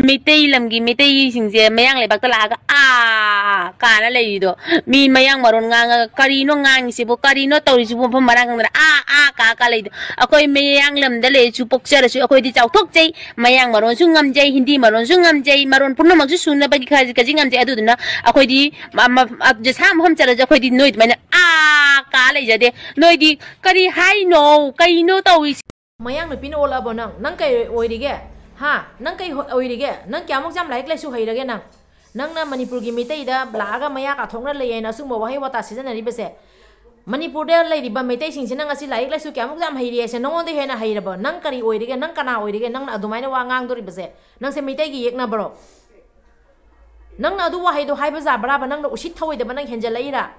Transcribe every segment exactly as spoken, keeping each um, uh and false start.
ꯃꯩꯇꯩ ꯂꯝꯒꯤ ꯃꯩꯇꯩꯁꯤꯡꯁꯦ ꯃꯌꯥꯡ ꯂꯩꯕꯥꯛꯇ ꯂꯥꯛꯑꯒ "ꯑꯥ" ꯀꯥꯅ ꯂꯩꯔꯤꯗꯣ, ꯃꯤ ꯃꯌꯥꯡ ꯃꯔꯣꯟ ꯉꯥꯡꯉꯒ "ꯀꯔꯤꯅꯣ ꯉꯥꯡꯉꯤꯁꯤꯕꯨ, ꯀꯔꯤꯅꯣ ꯇꯧꯔꯤꯁꯤꯕꯨ?" ꯃꯐꯝ ꯃꯔꯥꯡ ꯈꯪꯗꯅ "ꯑꯥ, ꯑꯥ" ꯀꯥ ꯀꯥ ꯂꯩꯗꯣ꯫ ꯑꯩꯈꯣꯏ ꯃꯌꯥꯡ ꯂꯝꯗ ꯂꯩꯔꯁꯨ, ꯄꯣꯛꯆꯔꯁꯨ, ꯑꯩꯈꯣꯏꯗꯤ ꯆꯥꯎꯊꯣꯛꯆꯩ꯫ ꯃꯌꯥꯡ ꯃꯔꯣꯟꯁꯨ ꯉꯝꯖꯩ, ꯍꯤꯟꯗꯤ ꯃꯔꯣꯟꯁꯨ ꯉꯝꯖꯩ, ꯃꯔꯣꯟ ꯄꯨꯝꯅꯃꯛꯁꯨ ꯁꯨꯅꯕꯒꯤ ꯈꯖꯤꯛ ꯈꯖꯤꯛ ꯉꯝꯖꯩ꯫ ꯑꯗꯨꯗꯨꯅ ꯑꯩꯈꯣꯏꯗꯤ ꯃ-, ꯃ-, ꯑ, ꯖꯁꯥ ꯃꯐꯝ ꯆꯠꯂꯁꯨ ꯑꯩꯈꯣꯏꯗꯤ ꯅꯣꯏ ꯑꯗꯨꯃꯥꯏꯅ "ꯑꯥ" ꯀꯥ ꯂꯩꯖꯗꯦ꯫ ꯅꯣꯏꯗꯤ "ꯀꯔꯤ ꯍꯥꯏꯅꯣ? ꯀꯩꯅꯣ ꯇꯧꯔꯤꯁꯤ?" ꯃꯌꯥꯡ ꯅꯨꯄꯤꯅ ꯑꯣꯜꯂꯛꯑꯕꯣ ꯅꯪ? ꯅꯪ ꯀꯩ ꯑꯣꯏꯔꯤꯒꯦ? ꯍꯥ? ꯅꯪ ꯀꯩ ꯍꯣ-, ꯑꯣꯏꯔꯤꯒꯦ? ꯅꯪ ꯀꯌꯥꯃꯨꯛ ꯌꯥꯝ ꯂꯥꯏꯔꯤꯛ ꯂꯥꯏꯁꯨ ꯍꯩꯔꯒꯦ ꯅꯪ? ꯅꯪꯅ ꯃꯅꯤꯄꯨꯔꯒꯤ ꯃꯤꯇꯩꯗ ꯂꯥꯛꯑꯒ ꯃꯌꯥ ꯀꯥꯊꯣꯛꯅ ꯂꯩ ꯍꯥꯏꯅ ꯑꯆꯨꯝꯕ ꯋꯥꯍꯩ ꯋꯥꯇꯥ ꯁꯤꯖꯤꯟꯅꯔꯤꯕꯁꯦ? ꯃꯅꯤꯄꯨꯔꯗ ꯂꯩꯔꯤꯕ ꯃꯩꯇꯩꯁꯤꯡꯁꯤꯅ ꯉꯁꯤ ꯂꯥꯏꯔꯤꯛ ꯂꯥꯏꯁꯨ ꯀꯌꯥꯃꯨꯛ ꯌꯥꯝ ꯍꯩꯔꯤ ꯍꯥꯏꯁꯦ ꯅꯪꯉꯣꯟꯗ ꯍꯦꯟꯅ ꯍꯩꯔꯕꯣ? ꯅꯪ ꯀꯔꯤ ꯑꯣꯏꯔꯤꯒꯦ? ꯅꯪ ꯀꯅꯥ ꯑꯣꯏꯔꯤꯒꯦ? ꯅꯪꯅ ꯑꯗꯨꯃꯥꯏꯅ ꯋꯥ ꯉꯥꯡꯗꯣꯔꯤꯕꯁꯦ? ꯅꯪꯁꯦ ꯃꯤꯇꯩꯒꯤ ꯌꯦꯛꯅꯕ꯭ꯔꯣ? ꯅꯪꯅ ꯑꯗꯨ ꯋꯥꯍꯩꯗꯣ ꯍꯥꯏꯕ ꯌꯥꯕ꯭ꯔꯥꯕ? ꯅꯪꯅ ꯎꯁꯤꯠ ꯊꯧꯑꯣꯏꯗꯕ ꯅꯪ ꯍꯦꯟꯖꯜꯂꯛꯏꯔꯥ?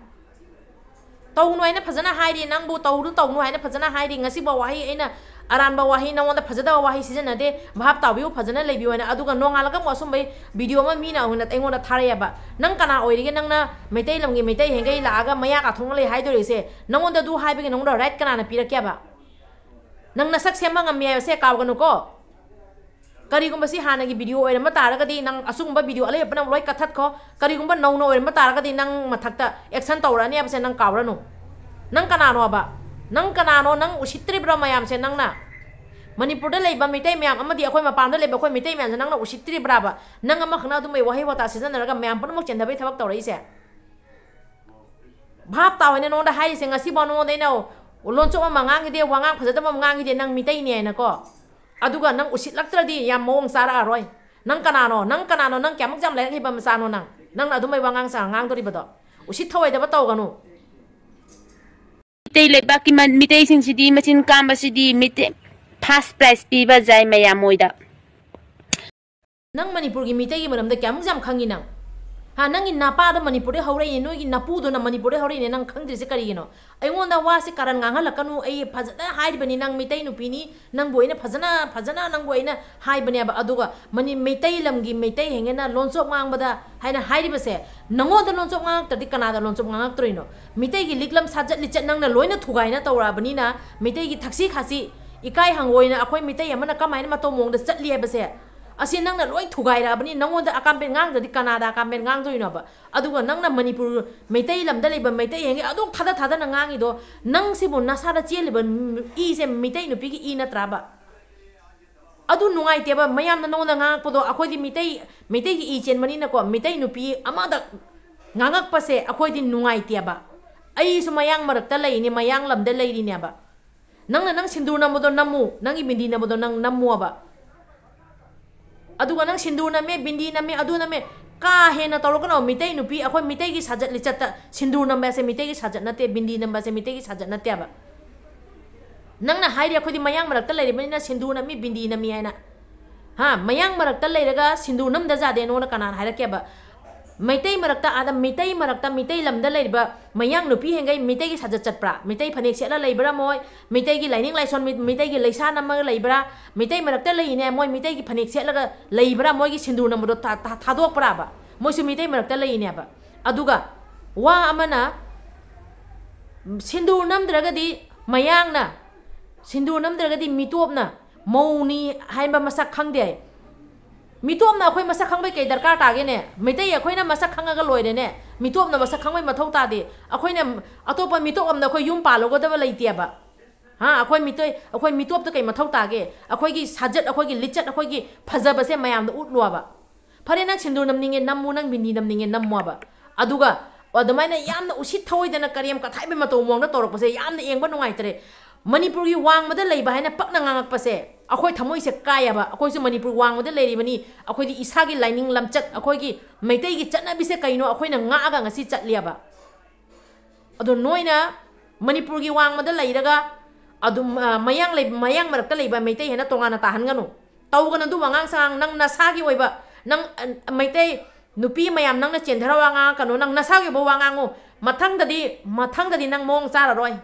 ꯇꯧꯅꯨ ꯍꯥꯏꯅ ꯐꯖꯅ ꯍꯥꯏꯔꯤ, ꯅꯪꯕꯨ ꯇꯧꯅꯨ, ꯇꯧꯅꯨ ꯍꯥꯏꯅ ꯐꯖꯅ ꯍꯥꯏꯔꯤ꯫ ꯉꯁꯤꯐꯥꯎ ꯋꯥꯍꯩ, ꯑꯩꯅ ꯑꯔꯥꯟꯕ ꯋꯥꯍꯩ, ꯅꯉꯣꯟꯗ ꯐꯖꯗꯕ ꯋꯥꯍꯩ ꯁꯤꯖꯤꯟꯅꯗꯦ, ꯚꯥꯞ ꯇꯥꯕꯤꯌꯨ, ꯐꯖꯅ ꯂꯩꯕꯤꯌꯨ ꯍꯥꯏꯅ꯫ ꯑꯗꯨꯒ ꯅꯣꯡꯉꯥꯜꯂꯒ ꯑꯃꯨꯛ ꯑꯁꯨꯝꯕꯩ ꯚꯤꯗꯤꯑꯣ ꯑꯃ ꯃꯤꯅ ꯑꯩꯉꯣꯟꯗ, ꯑꯩꯉꯣꯟꯗ ꯊꯥꯔꯛꯑꯦꯕ꯫ ꯅꯪ ꯀꯅꯥ ꯑꯣꯏꯔꯤꯒꯦ? ꯅꯪꯅ ꯃꯩꯇꯩ ꯂꯝꯒꯤ ꯃꯩꯇꯩ ꯍꯦꯟꯒꯩ ꯂꯥꯛꯑꯒ ꯃꯌꯥ ꯀꯥꯊꯣꯛꯅ ꯂꯩ ꯍꯥꯏꯗꯣꯔꯤꯁꯦ? ꯅꯉꯣꯟꯗ ꯑꯗꯨ ꯍꯥꯏꯕꯒꯤ ꯅꯉꯣꯟꯗ ꯔꯥꯏꯠ ꯀꯅꯥꯅ ꯄꯤꯔꯛꯀꯦꯕ? ꯅꯪ ꯅꯁꯛ ꯁꯦꯝꯕ ꯉꯝꯃꯤ ꯍꯥꯏꯕꯁꯦ ꯀꯥꯎꯒꯅꯨꯀꯣ꯫ ꯀꯔꯤꯒꯨꯝꯕ ꯁꯤ ꯍꯥꯟꯅꯒꯤ ꯚꯤꯗꯤꯑꯣ ꯑꯣꯏꯔꯝꯕ ꯇꯥꯔꯒꯗꯤ ꯅꯪ ꯑꯆꯨꯝꯕ ꯚꯤꯗꯤꯑꯣ ꯑꯂꯩ ꯑꯄꯅ ꯂꯣꯏ ꯀꯛꯊꯠꯈꯣ꯫ ꯀꯔꯤꯒꯨꯝꯕ ꯅꯧꯅ ꯑꯣꯏꯔꯝꯕ ꯇꯥꯔꯒꯗꯤ ꯅꯪ ꯃꯊꯛꯇ ꯑꯦꯛꯁꯟ ꯇꯧꯔꯛꯑꯅꯤ ꯍꯥꯏꯕꯁꯦ ꯅꯪ ꯀꯥꯎꯔꯅꯨ꯫ ꯅꯪ ꯀꯅꯥꯅꯣꯕ? ꯅꯪ ꯀꯅꯥꯅꯣ? ꯅꯪ ꯎꯁꯤꯠꯇ꯭ꯔꯤꯕ꯭ꯔꯣ ꯃꯌꯥꯝꯁꯦ ꯅꯪꯅ? ꯃꯅꯤꯄꯨꯔꯗ ꯂꯩꯕ ꯃꯤꯇꯩ ꯃꯌꯥꯝ ꯑꯃꯗꯤ ꯑꯩꯈꯣꯏ ꯃꯄꯥꯟꯗ ꯂꯩꯕ ꯑꯩꯈꯣꯏ ꯃꯤꯇꯩ ꯃꯌꯥꯝꯁꯦ ꯅꯪꯅ ꯎꯁꯤꯠꯇ꯭ꯔꯤꯕ꯭ꯔꯥꯕ? ꯅꯪ ꯑꯃꯈꯛꯅ ꯑꯗꯨꯝꯕꯩ ꯋꯥꯍꯩ ꯋꯥꯇꯥ ꯁꯤꯖꯤꯟꯅꯔꯒ ꯃꯌꯥꯝ ꯄꯨꯝꯅꯃꯛ ꯆꯦꯟꯊꯕꯩ ꯊꯕꯛ ꯇꯧꯔꯛꯏꯁꯦ? ꯚꯥꯞ ꯇꯥꯎ ꯍꯥꯏꯅ ꯅꯉꯣꯟꯗ ꯍꯥꯏꯔꯤꯁꯦ꯫ ꯉꯁꯤꯐꯥꯎ ꯅꯉꯣꯟꯗ ꯑꯩꯅ ꯂꯣꯟꯆꯣꯞ ꯑꯃ ꯉꯥꯡꯈꯤꯗꯦ, ꯋꯥꯉꯥꯡ ꯐꯖꯗꯕ ꯑꯃ ꯉꯥꯡꯈꯤꯗꯦ, ꯅꯪ ꯃꯤꯇꯩꯅꯤ ꯍꯥꯏꯅꯀꯣ꯫ ꯑꯗꯨꯒ ꯅꯪ ꯎꯁꯤꯠꯂꯛꯇ꯭ꯔꯗꯤ ꯌꯥꯝ ꯃꯑꯣꯡ ꯆꯥꯔꯛꯑꯔꯣꯏ꯫ ꯅꯪ ꯀꯅꯥꯅꯣ? ꯅꯪ ꯀꯅꯥꯅꯣ? ꯅꯪ ꯀꯌꯥꯃꯨꯛ ꯌꯥꯝ ꯂꯥꯏꯔꯤꯛ ꯍꯩꯕ ꯃꯆꯥꯅꯣ ꯅꯪ? ꯅꯪꯅ ꯑꯗꯨꯝꯕꯩ ꯋꯥꯉꯥꯡ ꯁꯉꯥꯡ ꯉꯥꯡꯗꯣꯔꯤꯕꯗꯣ? ꯎꯁꯤꯠ ꯊꯧꯑꯣꯏꯗꯕ ꯇꯧꯒꯅꯨ꯫ ꯃꯤꯇꯩ ꯂꯩꯕꯥꯛꯀꯤ ꯃ-, ꯃꯤꯇꯩꯁꯤꯡꯁꯤꯗꯤ ꯃꯆꯤꯟ ꯀꯥꯝꯕꯁꯤꯗꯤ ꯃꯤꯇꯩ-, ꯐꯥꯔꯁ ꯄ꯭ꯔꯥꯏꯖ ꯄꯤꯕ ꯌꯥꯏ ꯃꯌꯥꯝ ꯃꯣꯏꯗ꯫ ꯅꯪ ꯃꯅꯤꯄꯨꯔꯒꯤ ꯃꯤꯇꯩꯒꯤ ꯃꯔꯝꯗ ꯀꯌꯥꯃꯨꯛ ꯌꯥꯝ ꯈꯪꯉꯤ ꯅꯪ? ꯍꯥ, ꯅꯪꯒꯤ ꯅꯄꯥꯗꯣ ꯃꯅꯤꯄꯨꯔꯗꯩ ꯍꯧꯔꯛꯏꯅꯦ, ꯅꯣꯏꯒꯤ ꯅꯄꯨꯗꯨꯅ ꯃꯅꯤꯄꯨꯔꯗꯩ ꯍꯧꯔꯛꯏꯅꯦ, ꯅꯪ ꯈꯪꯗ꯭ꯔꯤꯁꯦ ꯀꯔꯤꯒꯤꯅꯣ? ꯑꯩꯉꯣꯟꯗ ꯋꯥꯁꯦ ꯀꯥꯔꯟ ꯉꯥꯡꯍꯜꯂꯛꯀꯅꯨ, ꯑꯩ ꯐꯖꯅ ꯍꯥꯏꯔꯤꯕꯅꯤ, ꯅꯪ ꯃꯤꯇꯩ ꯅꯨꯄꯤꯅꯤ, ꯅꯪꯕꯨ ꯑꯩꯅ ꯐꯖꯅ, ꯐꯖꯅ ꯅꯪꯕꯨ ꯑꯩꯅ ꯍꯥꯏꯕꯅꯦꯕ꯫ ꯑꯗꯨꯒ ꯃꯅꯤ-, ꯃꯩꯇꯩ ꯂꯝꯒꯤ ꯃꯩꯇꯩ ꯍꯦꯡꯒꯦꯅ ꯂꯣꯟꯆꯣꯞ ꯉꯥꯡꯕꯗ ꯍꯥꯏꯅ ꯍꯥꯏꯔꯤꯕꯁꯦ, ꯅꯪꯉꯣꯟꯗ ꯂꯣꯟꯆꯣꯞ ꯉꯥꯡꯉꯛꯇ꯭ꯔꯗꯤ ꯀꯅꯥꯗ ꯂꯣꯟꯆꯣꯞ ꯉꯥꯡꯉꯛꯇ꯭ꯔꯤꯅꯣ? ꯃꯤꯇꯩꯒꯤ ꯂꯤꯛꯂꯝ ꯁꯥꯖꯠ ꯂꯤꯆꯠ ꯅꯪꯅ ꯂꯣꯏꯅ ꯊꯨꯒꯥꯏꯅ ꯇꯧꯔꯛꯑꯕꯅꯤꯅ, ꯃꯤꯇꯩꯒꯤ ꯊꯛꯁꯤ ꯈꯥꯁꯤ, ꯏꯀꯥꯏ ꯍꯪꯒꯣꯏꯅ ꯑꯩꯈꯣꯏ ꯃꯤꯇꯩ ꯑꯃꯅ ꯀꯃꯥꯏꯅ ꯃꯇꯧ ꯃꯑꯣꯡꯗ ꯆꯠꯂꯤ ꯍꯥꯏꯕꯁꯦ ꯑꯁꯤ ꯅꯪꯅ ꯂꯣꯏ ꯊꯨꯒꯥꯏꯔꯛꯑꯕꯅꯤ꯫ ꯅꯪꯉꯣꯟꯗ ꯑꯀꯥꯝꯄꯦꯟ ꯉꯥꯡꯗ꯭ꯔꯗꯤ ꯀꯅꯥꯗ ꯑꯀꯥꯝꯄꯦꯟ ꯉꯥꯡꯗꯣꯏꯅꯣꯕ? ꯑꯗꯨꯒ ꯅꯪꯅ ꯃꯅꯤꯄꯨꯔ ꯃꯩꯇꯩ ꯂꯝꯗ ꯂꯩꯕ ꯃꯩꯇꯩ ꯍꯦꯟꯒꯩ ꯑꯗꯨꯝ ꯊꯥꯗ ꯊꯥꯗꯅ ꯉꯥꯡꯉꯤꯗꯣ, ꯅꯪꯁꯤꯕꯨ ꯅꯁꯥꯗ ꯆꯦꯜꯂꯤꯕ ꯏꯁꯦ ꯃꯩꯇꯩ ꯅꯨꯄꯤꯒꯤ ꯏ ꯅꯠꯇ꯭ꯔꯥꯕ? ꯑꯗꯨ ꯅꯨꯡꯉꯥꯏꯇꯦꯕ꯫ ꯃꯌꯥꯝꯅ ꯅꯉꯣꯟꯗ ꯉꯥꯡꯉꯛꯄꯗꯣ, ꯑꯩꯈꯣꯏꯗꯤ ꯃꯤꯇꯩ, ꯃꯤꯇꯩꯒꯤ ꯏ ꯆꯦꯟꯕꯅꯤꯅꯀꯣ, ꯃꯤꯇꯩ ꯅꯨꯄꯤ ꯑꯃꯗ ꯉꯥꯡꯉꯛꯄꯁꯦ ꯑꯩꯈꯣꯏꯗꯤ ꯅꯨꯡꯉꯥꯏꯇꯦꯕ꯫ ꯑꯩꯁꯨ ꯃꯌꯥꯡ ꯃꯔꯛꯇ ꯂꯩꯔꯤꯅꯤ, ꯃꯌꯥꯡ ꯂꯝꯗ ꯂꯩꯔꯤꯅꯦꯕ꯫ ꯅꯪꯅ ꯅꯪ ꯁꯤꯟꯗꯨꯔ ꯅꯝꯕꯗꯣ ꯅꯝꯃꯨ, ꯅꯪꯒꯤ ꯕꯤꯟꯗꯤ ꯅꯝꯕꯗꯣ ꯅꯪ ꯅꯝꯃꯣꯕ꯫ ꯑꯗꯨꯒ ꯅꯪ ꯁꯤꯟꯗꯨꯔ ꯅꯝꯃꯦ, ꯕꯤꯟꯗꯤ ꯅꯝꯃꯦ, ꯑꯗꯨ ꯅꯝꯃꯦ, ꯀꯥ ꯍꯦꯟꯅ ꯇꯧꯔꯛꯀꯅꯣ꯫ ꯃꯤꯇꯩ ꯅꯨꯄꯤ, ꯑꯩꯈꯣꯏ ꯃꯤꯇꯩꯒꯤ ꯁꯥꯖꯠ ꯂꯤꯆꯠꯇ ꯁꯤꯟꯗꯨꯔ ꯅꯝꯕ ꯑꯁꯦ ꯃꯤꯇꯩꯒꯤ ꯁꯥꯖꯠ ꯅꯠꯇꯦ, ꯕꯤꯟꯗꯤ ꯅꯝꯕ ꯑꯁꯦ ꯃꯤꯇꯩꯒꯤ ꯁꯥꯖꯠ ꯅꯠꯇꯦꯕ꯫ ꯅꯪꯅ ꯍꯥꯏꯔꯤ ꯑꯩꯈꯣꯏꯗꯤ ꯃꯌꯥꯡ ꯃꯔꯛꯇ ꯂꯩꯔꯤꯕꯅꯤꯅ ꯁꯤꯟꯗꯨꯔ ꯅꯝꯃꯤ, ꯕꯤꯟꯗꯤ ꯅꯝꯃꯤ ꯍꯥꯏꯅ꯫ ꯍꯥ, ꯃꯌꯥꯡ ꯃꯔꯛꯇ ꯂꯩꯔꯒ ꯁꯤꯟꯗꯨꯔ ꯅꯝꯗ ꯌꯥꯗꯦ ꯅꯉꯣꯟꯗ ꯀꯅꯥꯅ ꯍꯥꯏꯔꯛꯀꯦꯕ? ꯃꯩꯇꯩ ꯃꯔꯛꯇ, ꯑꯥꯗ ꯃꯤꯇꯩ ꯃꯔꯛꯇ, ꯃꯤꯇꯩ ꯂꯝꯗ ꯂꯩꯔꯤꯕ ꯃꯌꯥꯡ ꯅꯨꯄꯤ ꯍꯦꯟꯒꯩ ꯃꯤꯇꯩꯒꯤ ꯁꯥꯖꯠ ꯆꯠꯄ꯭ꯔꯥ? ꯃꯤꯇꯩ ꯐꯅꯦꯛ ꯁꯦꯠꯂ ꯂꯩꯕ꯭ꯔꯥ ꯃꯣꯏ? ꯃꯤꯇꯩꯒꯤ ꯂꯥꯏꯅꯤꯡ ꯂꯥꯏꯁꯣꯟ, ꯃꯤ-, ꯃꯤꯇꯩꯒꯤ ꯂꯩꯁꯥ ꯅꯝꯃꯒ ꯂꯩꯕ꯭ꯔꯥ? ꯃꯤꯇꯩ ꯃꯔꯛꯇ ꯂꯩꯔꯤꯅꯦ, ꯃꯣꯏ ꯃꯤꯇꯩꯒꯤ ꯐꯅꯦꯛ ꯁꯦꯠꯂꯒ ꯂꯩꯕ꯭ꯔꯥ? ꯃꯣꯏꯒꯤ ꯁꯤꯟꯗꯨꯔ ꯅꯝꯕꯗꯣ ꯊꯥ-, ꯊꯥ-, ꯊꯥꯗꯣꯛꯄ꯭ꯔꯥꯕ? ꯃꯣꯏꯁꯨ ꯃꯤꯇꯩ ꯃꯔꯛꯇ ꯂꯩꯔꯤꯅꯦꯕ꯫ ꯑꯗꯨꯒ ꯋꯥ ꯑꯃꯅ, ꯁꯤꯟꯗꯨꯔ ꯅꯝꯗ꯭ꯔꯒꯗꯤ ꯃꯌꯥꯡꯅ, ꯁꯤꯟꯗꯨꯔ ꯅꯝꯗ꯭ꯔꯒꯗꯤ ꯃꯤꯇꯣꯞꯅ ꯃꯧꯅꯤ ꯍꯥꯏꯕ ꯃꯁꯛ ꯈꯪꯗꯦ ꯍꯥꯏ꯫ ꯃꯤꯇꯣꯞꯅ ꯑꯩꯈꯣꯏ ꯃꯁꯛ ꯈꯪꯕꯩ ꯀꯩ ꯗꯔꯀꯥꯔ ꯇꯥꯒꯦꯅꯦ? ꯃꯩꯇꯩ ꯑꯩꯈꯣꯏꯅ ꯃꯁꯛ ꯈꯪꯉꯒ ꯂꯣꯏꯔꯦꯅꯦ꯫ ꯃꯤꯇꯣꯞꯅ ꯃꯁꯛ ꯈꯪꯕꯩ ꯃꯊꯧ ꯇꯥꯗꯦ꯫ ꯑꯩꯈꯣꯏꯅ ꯑꯇꯣꯞꯄ ꯃꯤꯇꯣꯞ ꯑꯃꯗ ꯑꯩꯈꯣꯏ ꯌꯨꯝ ꯄꯥꯜꯂꯨꯒꯗꯕ ꯂꯩꯇꯦꯕ꯫ ꯍꯥ, ꯑꯩꯈꯣꯏ ꯃꯤꯇꯩ, ꯑꯩꯈꯣꯏ ꯃꯤꯇꯣꯞꯇ ꯀꯩ ꯃꯊꯧ ꯇꯥꯒꯦ? ꯑꯩꯈꯣꯏꯒꯤ ꯁꯥꯖꯠ, ꯑꯩꯈꯣꯏꯒꯤ ꯂꯤꯆꯠ, ꯑꯩꯈꯣꯏꯒꯤ ꯐꯖꯕꯁꯦ ꯃꯌꯥꯝꯗ ꯎꯠꯂꯣꯕ꯫ ꯐꯔꯦ, ꯅꯪ ꯁꯤꯟꯗꯨꯔ ꯅꯝꯅꯤꯡꯉꯦ ꯅꯝꯃꯨ, ꯅꯪ ꯕꯤꯟꯗꯤ ꯅꯝꯅꯤꯡꯉꯦ ꯅꯝꯃꯣꯕ꯫ ꯑꯗꯨꯒ ꯑꯗꯨꯃꯥꯏꯅ ꯌꯥꯝꯅ ꯎꯁꯤꯠ ꯊꯑꯣꯏꯗꯅ ꯀꯔꯦꯝ ꯀꯊꯥꯏꯕꯩ ꯃꯇꯧ ꯃꯑꯣꯡꯗ ꯇꯧꯔꯛꯄꯁꯦ ꯌꯥꯝꯅ ꯌꯦꯡꯕ ꯅꯨꯡꯉꯥꯏꯇ꯭ꯔꯦ꯫ ꯃꯅꯤꯄꯨꯔꯒꯤ ꯋꯥꯡꯃꯗ ꯂꯩꯕ ꯍꯥꯏꯅ ꯄꯛꯅ ꯉꯥꯡꯉꯛꯄꯁꯦ ꯑꯩꯈꯣꯏ ꯊꯃꯣꯏꯁꯦ ꯀꯥꯏꯌꯦꯕ꯫ ꯑꯩꯈꯣꯏꯁꯨ ꯃꯅꯤꯄꯨꯔ ꯋꯥꯡꯃꯗ ꯂꯩꯔꯤꯕꯅꯤ꯫ ꯑꯩꯈꯣꯏꯗꯤ ꯏꯁꯥꯒꯤ ꯂꯥꯏꯅꯤꯡ ꯂꯝꯆꯠ, ꯑꯩꯈꯣꯏꯒꯤ ꯃꯩꯇꯩꯒꯤ ꯆꯠꯅꯕꯤꯁꯦ ꯀꯩꯅꯣ ꯑꯩꯈꯣꯏꯅ ꯉꯥꯛꯑꯒ ꯉꯁꯤ ꯆꯠꯂꯤꯑꯕ꯫ ꯑꯗꯣ ꯅꯣꯏꯅ ꯃꯅꯤꯄꯨꯔꯒꯤ ꯋꯥꯡꯃꯗ ꯂꯩꯔꯒ ꯑꯗꯨꯝ, ꯑ, ꯃꯌꯥꯡ ꯂꯩ-, ꯃꯌꯥꯡ ꯃꯔꯛꯇ ꯂꯩꯕ ꯃꯩꯇꯩ ꯍꯥꯏꯅ ꯇꯣꯉꯥꯟꯅ ꯇꯥꯍꯟꯒꯅꯨ꯫ ꯇꯧꯒꯅꯨ ꯑꯗꯨ ꯋꯥꯉꯥꯡ ꯁꯉꯥꯡ꯫ ꯅꯪ ꯅꯁꯥꯒꯤ ꯑꯣꯏꯕ, ꯅꯪ, ꯑ, ꯃꯩꯇꯩ ꯅꯨꯄꯤ ꯃꯌꯥꯝ ꯅꯪꯅ ꯆꯦꯟꯊꯔ ꯋꯥ ꯉꯥꯡꯉꯛꯀꯅꯨ꯫ ꯅꯪ ꯅꯁꯥꯒꯤ ꯑꯣꯏꯕ ꯋꯥ ꯉꯥꯡꯉꯨ꯫ ꯃꯊꯪꯗꯗꯤ, ꯃꯊꯪꯗꯗꯤ ꯅꯪ ꯃꯑꯣꯡ ꯆꯥꯔꯔꯣꯏ꯫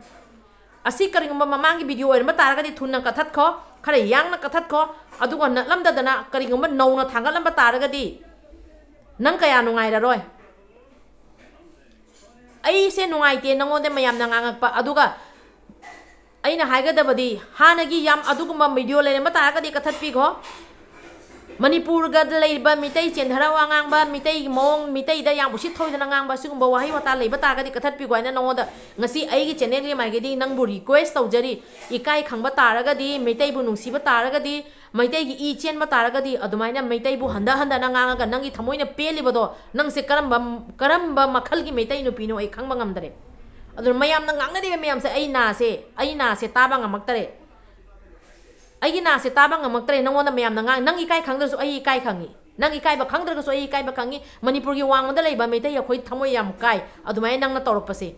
ꯑꯁꯤ ꯀꯔꯤꯒꯨꯝꯕ ꯃꯃꯥꯡꯒꯤ video ꯑꯣꯏꯔꯝꯕ ꯇꯥꯔꯒꯗꯤ ꯊꯨꯅ ꯀꯛꯊꯠꯈꯣ, ꯈꯔ ꯌꯥꯡꯅ ꯀꯛꯊꯠꯈꯣ꯫ ꯑꯗꯨꯒ ꯅꯠꯂꯝꯗꯗꯅ ꯀꯔꯤꯒꯨꯝꯕ ꯅꯧꯅ ꯊꯥꯡꯒꯠꯂꯝꯕ ꯇꯥꯔꯒꯗꯤ ꯅꯪ ꯀꯌꯥ ꯅꯨꯡꯉꯥꯏꯔꯔꯣꯏ꯫ ꯑꯩꯁꯦ ꯅꯨꯡꯉꯥꯏꯇꯦ ꯅꯉꯣꯟꯗ ꯃꯌꯥꯝꯅ ꯉꯥꯡꯉꯛꯄ꯫ ꯑꯗꯨꯒ ꯑꯩꯅ ꯍꯥꯏꯒꯗꯕꯗꯤ, ꯍꯥꯟꯅꯒꯤ ꯌꯥꯝ ꯑꯗꯨꯒꯨꯝꯕ video ꯂꯩꯔꯝꯕ ꯇꯥꯔꯒꯗꯤ ꯀꯛꯊꯠꯄꯤꯈꯣ꯫ ꯃꯅꯤꯄꯨꯔꯒ ꯂꯩꯔꯤꯕ ꯃꯤꯇꯩ ꯆꯦꯟꯊꯔ ꯋꯥ ꯉꯥꯡꯕ, ꯃꯤꯇꯩꯒꯤ ꯃꯑꯣꯡ, ꯃꯤꯇꯩꯗ ꯌꯥꯝ ꯎꯁꯤꯠ ꯊꯧꯗꯅ ꯉꯥꯡꯕ, ꯑꯁꯤꯒꯨꯝꯕ ꯋꯥꯍꯩ ꯋꯥꯇꯥ ꯂꯩꯕ ꯇꯥꯔꯒꯗꯤ ꯀꯛꯊꯠꯄꯤꯈꯣ ꯍꯥꯏꯅ ꯅꯉꯣꯟꯗ ꯉꯁꯤ ꯑꯩꯒꯤ ꯆꯦꯅꯦꯜꯒꯤ ꯃꯥꯏꯀꯩꯗꯒꯤ ꯅꯪꯕꯨ ꯔꯤꯀ꯭ꯋꯦꯁ ꯇꯧꯖꯔꯤ꯫ ꯏꯀꯥꯏ ꯈꯪꯕ ꯇꯥꯔꯒꯗꯤ, ꯃꯩꯇꯩꯕꯨ ꯅꯨꯡꯁꯤꯕ ꯇꯥꯔꯒꯗꯤ, ꯃꯩꯇꯩꯒꯤ ꯏ ꯆꯦꯟꯕ ꯇꯥꯔꯒꯗꯤ, ꯑꯗꯨꯃꯥꯏꯅ ꯃꯩꯇꯩꯕꯨ ꯍꯟꯗ ꯍꯟꯗꯅ ꯉꯥꯡꯉꯒ ꯅꯪꯒꯤ ꯊꯃꯣꯏꯅ ꯄꯦꯜꯂꯤꯕꯗꯣ, ꯅꯪꯁꯦ ꯀꯔꯝꯕ, ꯀꯔꯝꯕ ꯃꯈꯜꯒꯤ ꯃꯩꯇꯩ ꯅꯨꯄꯤꯅꯣ ꯑꯩ ꯈꯪꯕ ꯉꯝꯗꯔꯦ꯫ ꯑꯗꯨꯅ ꯃꯌꯥꯝꯅ ꯉꯥꯡꯅꯔꯤꯕ ꯃꯌꯥꯝꯁꯦ ꯑꯩ ꯅꯥꯁꯦ, ꯑꯩ ꯅꯥꯁꯦ ꯇꯥꯕ ꯉꯝꯃꯛꯇꯔꯦ꯫ ꯑꯩꯒꯤ ꯅꯥꯁꯦ ꯇꯥꯕ ꯉꯝꯃꯛꯇ꯭ꯔꯦ꯫ ꯅꯪꯉꯣꯟꯗ ꯃꯌꯥꯝꯅ ꯉꯥꯡ-, ꯅꯪ ꯏꯀꯥꯏ ꯈꯪꯗ꯭ꯔꯁꯨ ꯑꯩ ꯏꯀꯥꯏ ꯈꯪꯉꯤ, ꯅꯪ ꯏꯀꯥꯏꯕ ꯈꯪꯗ꯭ꯔꯒꯁꯨ ꯑꯩ ꯏꯀꯥꯏꯕ ꯈꯪꯉꯤ꯫ ꯃꯅꯤꯄꯨꯔꯒꯤ ꯋꯥꯡꯃꯗ ꯂꯩꯕ ꯃꯩꯇꯩ ꯑꯩꯈꯣꯏ ꯊꯃꯣꯏ ꯌꯥꯝ ꯀꯥꯏ ꯑꯗꯨꯃꯥꯏꯅ ꯅꯪꯅ ꯇꯧꯔꯛꯄꯁꯦ꯫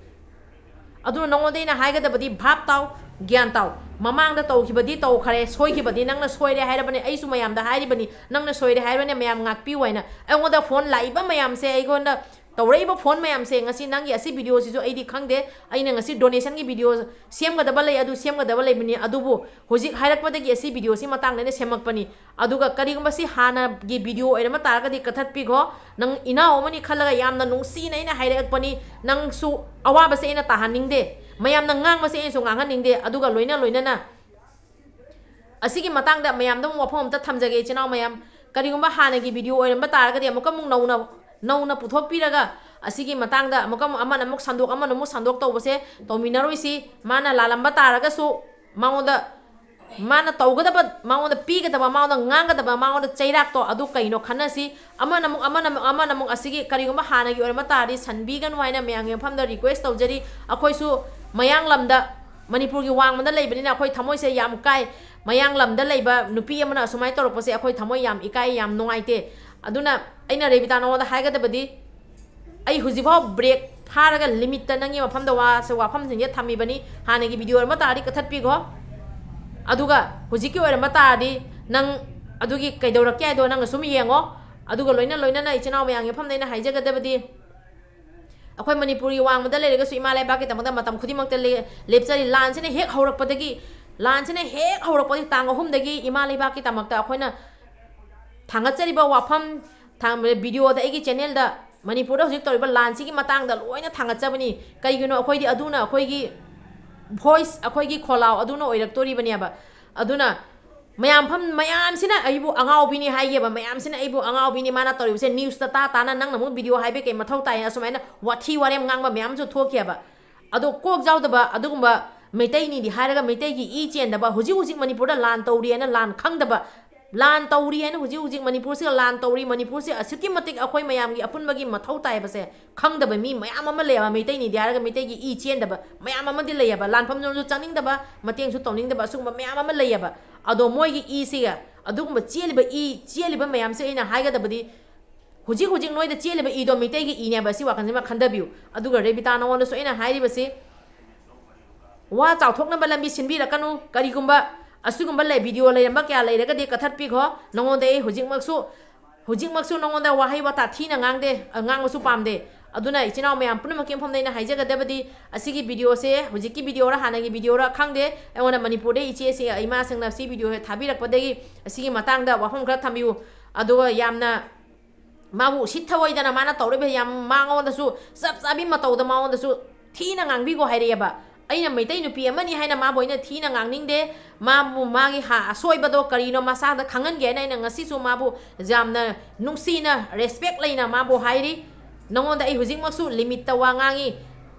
ꯑꯗꯨꯅ ꯅꯉꯣꯟꯗ ꯑꯩꯅ ꯍꯥꯏꯒꯗꯕꯗꯤ ꯚꯥꯞ ꯇꯥꯎ, ꯒ꯭ꯌꯥꯟ ꯇꯥꯎ꯫ ꯃꯃꯥꯡꯗ ꯇꯧꯈꯤꯕꯗꯤ ꯇꯧꯈꯔꯦ, ꯁꯣꯏꯈꯤꯕꯗꯤ ꯅꯪꯅ ꯁꯣꯏꯔꯦ ꯍꯥꯏꯔꯕꯅꯤ, ꯑꯩꯁꯨ ꯃꯌꯥꯝꯗ ꯍꯥꯏꯔꯤꯕꯅꯤ, ꯅꯪꯅ ꯁꯣꯏꯔꯦ ꯍꯥꯏꯔꯕꯅꯤ, ꯃꯌꯥꯝ ꯉꯥꯛꯄꯤꯌꯨ ꯍꯥꯏꯅ꯫ ꯑꯩꯉꯣꯟꯗ ꯐꯣꯟ ꯂꯥꯛꯏꯕ ꯃꯌꯥꯝꯁꯦ, ꯑꯩꯉꯣꯟꯗ ꯇꯧꯔꯛꯏꯕ ꯐꯣꯟ ꯃꯌꯥꯝꯁꯦ, ꯉꯁꯤ ꯅꯪꯒꯤ ꯑꯁꯤ ꯚꯤꯗꯤꯑꯣꯁꯤꯁꯨ ꯑꯩꯗꯤ ꯈꯪꯗꯦ, ꯑꯩꯅ ꯉꯁꯤ ꯗꯣꯅꯦꯁꯟꯒꯤ ꯚꯤꯗꯤꯑꯣ ꯁꯦꯝꯒꯗꯕ ꯂꯩ, ꯑꯗꯨ ꯁꯦꯝꯒꯗꯕ ꯂꯩꯕꯅꯤ, ꯑꯗꯨꯕꯨ ꯍꯧꯖꯤꯛ ꯍꯥꯏꯔꯛꯄꯗꯒꯤ ꯑꯁꯤ ꯚꯤꯗꯤꯑꯣꯁꯤ ꯃꯇꯥꯡꯗ ꯑꯩꯅ ꯁꯦꯝꯃꯛꯄꯅꯤ꯫ ꯑꯗꯨꯒ ꯀꯔꯤꯒꯨꯝꯕ ꯁꯤ ꯍꯥꯟꯅꯒꯤ ꯚꯤꯗꯤꯑꯣ ꯑꯣꯏꯔꯝꯕ ꯇꯥꯔꯒꯗꯤ ꯀꯛꯊꯠꯄꯤꯈꯣ꯫ ꯅꯪ ꯏꯅꯥꯎ ꯑꯃꯅꯤ ꯈꯜꯂꯒ ꯌꯥꯝꯅ ꯅꯨꯡꯁꯤꯅ ꯑꯩꯅ ꯍꯥꯏꯔꯛꯄꯅꯤ꯫ ꯅꯪꯁꯨ ꯑꯋꯥꯕꯁꯦ ꯑꯩꯅ ꯇꯥꯍꯟꯅꯤꯡꯗꯦ, ꯃꯌꯥꯝꯅ ꯉꯥꯡꯕꯁꯦ ꯑꯩꯅꯁꯨ ꯉꯥꯡꯍꯟꯅꯤꯡꯗꯦ꯫ ꯑꯗꯨꯒ ꯂꯣꯏꯅ ꯂꯣꯏꯅꯅ ꯑꯁꯤꯒꯤ ꯃꯇꯥꯡꯗ ꯃꯌꯥꯝꯗ ꯑꯃꯨꯛ ꯋꯥꯐꯝ ꯑꯝꯇ ꯊꯝꯖꯒꯦ, ꯏꯆꯤꯟ ꯏꯅꯥꯎ ꯃꯌꯥꯝ꯫ ꯀꯔꯤꯒꯨꯝꯕ ꯍꯥꯟꯅꯒꯤ ꯚꯤꯗꯤꯑꯣ ꯑꯣꯏꯔꯝꯕ ꯇꯥꯔꯒꯗꯤ ꯑꯃꯨꯛꯀ ꯑꯃꯨꯛ ꯅꯧꯅ, ꯅꯧꯅ ꯄꯨꯊꯣꯛꯄꯤꯔꯒ ꯑꯁꯤꯒꯤ ꯃꯇꯥꯡꯗ ꯑꯃꯨꯛꯀ ꯑꯃꯨꯛ ꯑꯃꯅ ꯑꯃꯨꯛ ꯁꯟꯗꯣꯛ, ꯑꯃꯅ ꯑꯃꯨꯛ ꯁꯟꯗꯣꯛ ꯇꯧꯕꯁꯦ ꯇꯧꯃꯤꯟꯅꯔꯣꯏꯁꯤ꯫ ꯃꯥꯅ ꯂꯥꯜꯂꯝꯕ ꯇꯥꯔꯒꯁꯨ ꯃꯉꯣꯟꯗ, ꯃꯥꯅ ꯇꯧꯒꯗꯕ, ꯃꯉꯣꯟꯗ ꯄꯤꯒꯗꯕ, ꯃꯉꯣꯟꯗ ꯉꯥꯡꯒꯗꯕ, ꯃꯉꯣꯟꯗ ꯆꯩꯔꯥꯛꯇꯣ ꯑꯗꯨ ꯀꯩꯅꯣ ꯈꯟꯅꯁꯤ꯫ ꯑꯃꯅ ꯑꯃꯨꯛ, ꯑꯃꯅ ꯑꯃꯨꯛ, ꯑꯃꯅ ꯑꯃꯨꯛ ꯑꯁꯤꯒꯤ ꯀꯔꯤꯒꯨꯝꯕ ꯍꯥꯟꯅꯒꯤ ꯑꯣꯏꯔꯝꯕ ꯇꯥꯔꯗꯤ ꯁꯟꯕꯤꯒꯅꯨ ꯍꯥꯏꯅ ꯃꯌꯥꯝꯒꯤ ꯃꯐꯝꯗ ꯔꯤꯀ꯭ꯋꯦꯁ ꯇꯧꯖꯔꯤ꯫ ꯑꯩꯈꯣꯏꯁꯨ ꯃꯌꯥꯡ ꯂꯝꯗ, ꯃꯅꯤꯄꯨꯔꯒꯤ ꯋꯥꯡꯃꯗ ꯂꯩꯕꯅꯤꯅ ꯑꯩꯈꯣꯏ ꯊꯃꯣꯏꯁꯦ ꯌꯥꯝ ꯀꯥꯏ꯫ ꯃꯌꯥꯡ ꯂꯝꯗ ꯂꯩꯕ ꯅꯨꯄꯤ ꯑꯃꯅ ꯑꯁꯨꯃꯥꯏꯅ ꯇꯧꯔꯛꯄꯁꯦ ꯑꯩꯈꯣꯏ ꯊꯃꯣꯏ ꯌꯥꯝ ꯏꯀꯥꯏ, ꯌꯥꯝ ꯅꯨꯡꯉꯥꯏꯇꯦ꯫ ꯑꯗꯨꯅ ꯑꯩꯅ ꯔꯦꯕꯤꯇꯥ ꯅꯉꯣꯟꯗ ꯍꯥꯏꯒꯗꯕꯗꯤ, ꯑꯩ ꯍꯧꯖꯤꯛꯐꯥꯎ ꯕ꯭ꯔꯦꯛ ꯐꯥꯔꯒ ꯂꯤꯃꯤꯠꯇ ꯅꯪꯒꯤ ꯃꯐꯝꯗ ꯋꯥꯁꯦ, ꯋꯥꯐꯝꯁꯤꯡꯁꯦ ꯊꯝꯃꯤꯕꯅꯤ꯫ ꯍꯥꯟꯅꯒꯤ ꯚꯤꯗꯤꯑꯣ ꯑꯣꯏꯔꯝꯕ ꯇꯥꯔꯗꯤ ꯀꯛꯊꯠꯄꯤꯈꯣ, ꯑꯗꯨꯒ ꯍꯧꯖꯤꯛꯀꯤ ꯑꯣꯏꯔꯝꯕ ꯇꯥꯔꯗꯤ ꯅꯪ ꯑꯗꯨꯒꯤ ꯀꯩꯗꯧꯔꯛꯀꯦ ꯍꯥꯏꯗꯣ ꯅꯪꯅ ꯁꯨꯝ ꯌꯦꯡꯉꯣ꯫ ꯑꯗꯨꯒ ꯂꯣꯏꯅ ꯂꯣꯏꯅꯅ ꯏꯆꯤꯟ ꯏꯅꯥꯎ ꯃꯌꯥꯝꯒꯤ ꯃꯐꯝꯗ ꯑꯩꯅ ꯍꯥꯏꯖꯒꯗꯕꯗꯤ, ꯑꯩꯈꯣꯏ ꯃꯅꯤꯄꯨꯔꯒꯤ ꯋꯥꯡꯃꯗ ꯂꯩꯔꯒꯁꯨ ꯏꯃꯥ ꯂꯩꯕꯥꯛꯀꯤꯗꯃꯛꯇ ꯃꯇꯝ ꯈꯨꯗꯤꯡꯃꯛꯇ ꯂꯦ-, ꯂꯦꯞꯆꯔꯤ꯫ ꯂꯥꯟꯁꯤꯅ ꯍꯦꯛ ꯍꯧꯔꯛꯄꯗꯒꯤ, ꯂꯥꯟꯁꯤꯅ ꯍꯦꯛ ꯍꯧꯔꯛꯄꯗꯒꯤ ꯇꯥꯡ ꯑꯍꯨꯝꯗꯒꯤ ꯏꯃꯥ ꯂꯩꯕꯥꯛꯀꯤꯗꯃꯛꯇ ꯑꯩꯈꯣꯏꯅ ꯊꯥꯡꯒꯠꯆꯔꯤꯕ ꯋꯥꯐꯝ, ꯊꯥꯡ-, ꯚꯤꯗꯤꯑꯣꯗ ꯑꯩꯒꯤ ꯆꯦꯅꯦꯜꯗ ꯃꯅꯤꯄꯨꯔꯗ ꯍꯧꯖꯤꯛ ꯇꯧꯔꯤꯕ ꯂꯥꯟꯁꯤꯒꯤ ꯃꯇꯥꯡꯗ ꯂꯣꯏꯅ ꯊꯥꯡꯒꯠꯆꯕꯅꯤ꯫ ꯀꯩꯒꯤꯅꯣ? ꯑꯩꯈꯣꯏꯗꯤ ꯑꯗꯨꯅ ꯑꯩꯈꯣꯏꯒꯤ ꯚꯣꯏꯁ, ꯑꯩꯈꯣꯏꯒꯤ ꯈꯣꯜꯂꯥꯎ ꯑꯗꯨꯅ ꯑꯣꯏꯔꯛꯇꯣꯔꯤꯕꯅꯦꯕ꯫ ꯑꯗꯨꯅ ꯃꯌꯥꯝ ꯐꯝ ꯃꯌꯥꯝꯁꯤꯅ ꯑꯩꯕꯨ ꯑꯉꯥꯎꯕꯤꯅꯤ ꯍꯥꯏꯒꯦꯕ, ꯃꯌꯥꯝꯁꯤꯅ ꯑꯩꯕꯨ ꯑꯉꯥꯎꯕꯤꯅꯤ, ꯃꯥꯅ ꯇꯧꯔꯤꯕꯁꯦ ꯅ꯭ꯌꯨꯁꯇ ꯇꯥ ꯇꯥꯅ ꯅꯪꯅ ꯑꯃꯨꯛ ꯚꯤꯗꯤꯑꯣ ꯍꯥꯏꯕ ꯀꯩ ꯃꯊꯧ ꯇꯥꯏ, ꯑꯁꯨꯃꯥꯏꯅ ꯋꯥꯊꯤ ꯋꯥꯔꯦꯝ ꯉꯥꯡꯕ ꯃꯌꯥꯝꯁꯨ ꯊꯣꯛꯈꯤꯑꯕ꯫ ꯑꯗꯣ ꯀꯣꯛ ꯌꯥꯎꯗꯕ ꯑꯗꯨꯒꯨꯝꯕ ꯃꯩꯇꯩꯅꯤꯗꯤ ꯍꯥꯏꯔꯒ ꯃꯩꯇꯩꯒꯤ ꯏ ꯆꯦꯟꯗꯕ, ꯍꯧꯖꯤꯛ ꯍꯧꯖꯤꯛ ꯃꯅꯤꯄꯨꯔꯗ ꯂꯥꯟ ꯇꯧꯔꯤ ꯍꯥꯏꯅ ꯂꯥꯟ ꯈꯪꯗꯕ, ꯂꯥꯟ ꯇꯧꯔꯤ ꯍꯥꯏꯅ ꯍꯧꯖꯤꯛ ꯍꯧꯖꯤꯛ ꯃꯅꯤꯄꯨꯔꯁꯤꯗ ꯂꯥꯟ ꯇꯧꯔꯤ, ꯃꯅꯤꯄꯨꯔꯁꯦ ꯑꯁꯨꯛꯀꯤ ꯃꯇꯤꯛ ꯑꯩꯈꯣꯏ ꯃꯌꯥꯝꯒꯤ ꯑꯄꯨꯟꯕꯒꯤ ꯃꯊꯧ ꯇꯥꯏꯕꯁꯦ ꯈꯪꯗꯕ ꯃꯤ ꯃꯌꯥꯝ ꯑꯃ ꯂꯩꯌꯦꯕ, ꯃꯩꯇꯩꯅꯤꯗꯤ ꯍꯥꯏꯔꯒ ꯃꯩꯇꯩꯒꯤ ꯏ ꯆꯦꯟꯗꯕ ꯃꯌꯥꯝ ꯑꯃꯗꯤ ꯂꯩꯌꯦꯕ, ꯂꯥꯟꯐꯝ ꯂꯣꯝꯁꯨ ꯆꯪꯅꯤꯡꯗꯕ, ꯃꯇꯦꯡꯁꯨ ꯇꯧꯅꯤꯡꯗꯕ, ꯑꯁꯤꯒꯨꯝꯕ ꯃꯌꯥꯝ ꯑꯃ ꯂꯩꯌꯦꯕ꯫ ꯑꯗꯣ ꯃꯣꯏꯒꯤ ꯏꯁꯤꯒ ꯑꯗꯨꯒꯨꯝꯕ ꯆꯦꯜꯂꯤꯕ ꯏ ꯆꯦꯜꯂꯤꯕ ꯃꯌꯥꯝꯁꯦ ꯑꯩꯅ ꯍꯥꯏꯒꯗꯕꯗꯤ, ꯍꯧꯖꯤꯛ ꯍꯧꯖꯤꯛ ꯅꯣꯏꯗ ꯆꯦꯜꯂꯤꯕ ꯏꯗꯣ ꯃꯩꯇꯩꯒꯤ ꯏꯅꯦꯕ, ꯑꯁꯤ ꯋꯥꯈꯜꯁꯤꯃ ꯈꯟꯊꯕꯤꯌꯨ꯫ ꯑꯗꯨꯒ ꯔꯦꯕꯤꯇꯥ, ꯅꯉꯣꯟꯗꯁꯨ ꯑꯩꯅ ꯍꯥꯏꯔꯤꯕꯁꯤ, ꯋꯥ ꯆꯥꯎꯊꯣꯛꯅꯕ ꯂꯝꯕꯤ ꯁꯤꯟꯕꯤꯔꯛꯀꯅꯨ꯫ ꯀꯔꯤꯒꯨꯝꯕ ꯑꯁꯤꯒꯨꯝꯕ ꯂꯩ, ꯚꯤꯗꯤꯑꯣ ꯂꯩꯔꯝꯕ ꯀꯌꯥ ꯂꯩꯔꯒꯗꯤ ꯀꯛꯊꯠꯄꯤꯈꯣ꯫ ꯅꯉꯣꯟꯗ ꯑꯩ ꯍꯧꯖꯤꯛꯃꯛꯁꯨ ꯍꯧꯖꯤꯛꯃꯛꯁꯨ ꯅꯉꯣꯟꯗ ꯋꯥꯍꯩ ꯋꯥꯇꯥ ꯊꯤꯅ ꯉꯥꯡꯗꯦ, ꯑ, ꯉꯥꯡꯕꯁꯨ ꯄꯥꯝꯗꯦ꯫ ꯑꯗꯨꯅ ꯏꯆꯤꯟ ꯏꯅꯥꯎ ꯃꯌꯥꯝ ꯄꯨꯝꯅꯃꯛꯀꯤ ꯃꯐꯝꯗ ꯑꯩꯅ ꯍꯥꯏꯖꯒꯗꯕꯗꯤ, ꯑꯁꯤꯒꯤ ꯚꯤꯗꯤꯑꯣꯁꯦ, ꯍꯧꯖꯤꯛꯀꯤ ꯚꯤꯗꯤꯑꯣꯔ ꯍꯥꯟꯅꯒꯤ ꯚꯤꯗꯤꯑꯣꯔ ꯈꯪꯗꯦ, ꯑꯩꯉꯣꯟꯗ ꯃꯅꯤꯄꯨꯔꯗꯩ ꯏꯆꯦꯁꯤꯡ, ꯏꯃꯥꯁꯤꯡꯅ ꯁꯤ ꯚꯤꯗꯤꯑꯣ ꯊꯥꯕꯤꯔꯛꯄꯗꯒꯤ ꯑꯁꯤꯒꯤ ꯃꯇꯥꯡꯗ ꯋꯥꯐꯝ ꯈꯔ ꯊꯝꯕꯤꯌꯨ꯫ ꯑꯗꯨꯒ ꯌꯥꯝꯅ ꯃꯥꯕꯨ ꯎꯁꯤꯠ ꯊꯑꯣꯏꯗꯅ ꯃꯥꯅ ꯇꯧꯔꯤꯕ ꯌꯥꯝ ꯃꯉꯣꯟꯗꯁꯨ ꯆꯞ ꯆꯥꯕꯤ ꯃꯇꯧꯗ ꯃꯉꯣꯟꯗꯁꯨ ꯊꯤꯅ ꯉꯥꯡꯕꯤꯈꯣ ꯍꯥꯏꯔꯛꯑꯦꯕ꯫ ꯑꯩꯅ ꯃꯩꯇꯩ ꯅꯨꯄꯤ ꯑꯃꯅꯤ ꯍꯥꯏꯅ ꯃꯥꯕꯨ ꯑꯩꯅ ꯊꯤꯅ ꯉꯥꯡꯅꯤꯡꯗꯦ꯫ ꯃꯥꯕꯨ ꯃꯥꯒꯤ ꯍꯥ-, ꯑꯁꯣꯏꯕꯗꯣ ꯀꯔꯤꯅꯣ ꯃꯁꯥꯗ ꯈꯪꯍꯟꯒꯦ ꯍꯥꯏꯅ ꯑꯩꯅ ꯉꯁꯤꯁꯨ ꯃꯥꯕꯨ ꯌꯥꯝꯅ ꯅꯨꯡꯁꯤꯅ, ꯔꯦꯁꯄꯦꯛ ꯂꯩꯅ ꯃꯥꯕꯨ ꯍꯥꯏꯔꯤ꯫ ꯅꯉꯣꯟꯗ ꯑꯩ ꯍꯧꯖꯤꯛꯃꯛꯁꯨ ꯂꯤꯃꯤꯠꯇ ꯋꯥ ꯉꯥꯡꯉꯤ꯫